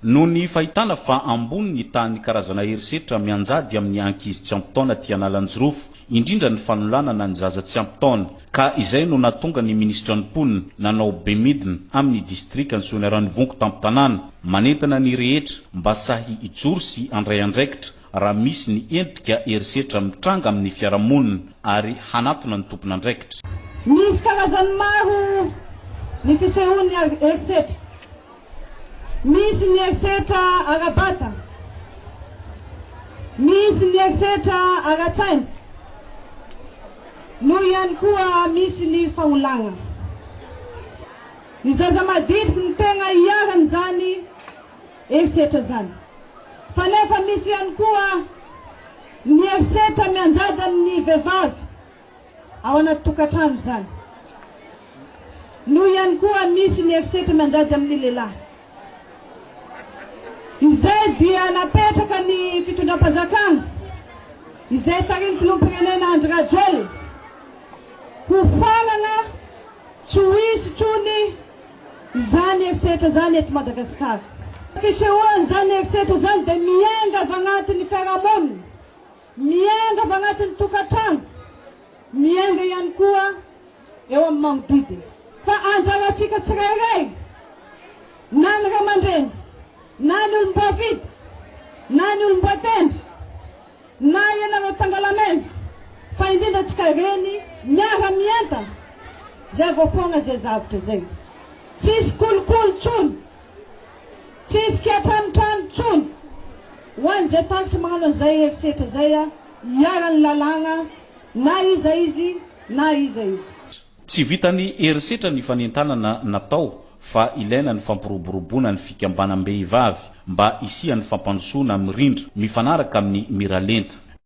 Noho ny fahitana fa ambony ny tahan'ny karazana herisetra mianjady amin'ny ankizy tsy ampy taona aty Analanjirofo, indrindra ny fanolanana ny zaza tsy ampy taona, ka izay no nahatonga ny minisitra ny mponina nanao bemidina amin'ny distrikan'i Soanierana-Ivongo tampon-tanàna, manentana ny rehetra mba sahy hijoro sy handray andraikitra raha misy ny endrika herisetra mitranga amin'ny fiarahamonina ary hanatona ny tompon'andraikitra. Misy karazany maro ny fisehoan'ny herisetra. Misy ny herisetra ara-batana, misy ny herisetra ara-tsaina, no ihany koa misy ny faholagna. Ny zaza madiniky no tegna iharan'izany herisetra zany. Fa nefa misy ihany koa ny herisetra mianjady amin'ny vehivavy. Ao anaty tokantrano izany. No ihany koa misy ny herisetra mianjady amin'ny lehilahy. Izay dia napetraka ny fitondram-panjakana izay tarihin'ny filoham-pirenena Andry Rajoelina ho faranana tsy ho hisy intsony izany herisetra izany eto Madagasikara. Fisehoan'izany herisetra izany dia miainga avy agnatin'ny fiarahamonina. Miainga avy agnatin'ny tokantrano, miainga ihany koa eo amin'ny magnodidina. Fa anjarantsika tsirairay, na ny ray aman-dreny, na ny olom-boafidy, na ny olom-boatendry, na ianareo tangalamena, fa indrindra antsika reny miara-mientana, zay vao foagna zay zavtra zay. Tsisy kolikoly tsony. Tsisy kiantranotrano intsony ho an'izay takitra magnano an'izay herisetra izay iharan'ny lalàgna na iza izy na iza izy. Tsy vitan'ny herisetra ny fanentanana natao fa ilaina ny fampiroboroboana ny fikambanam-behivavy mba hisian'ny fampandrosoana mirindra mifanaraka amin'ny miralenta.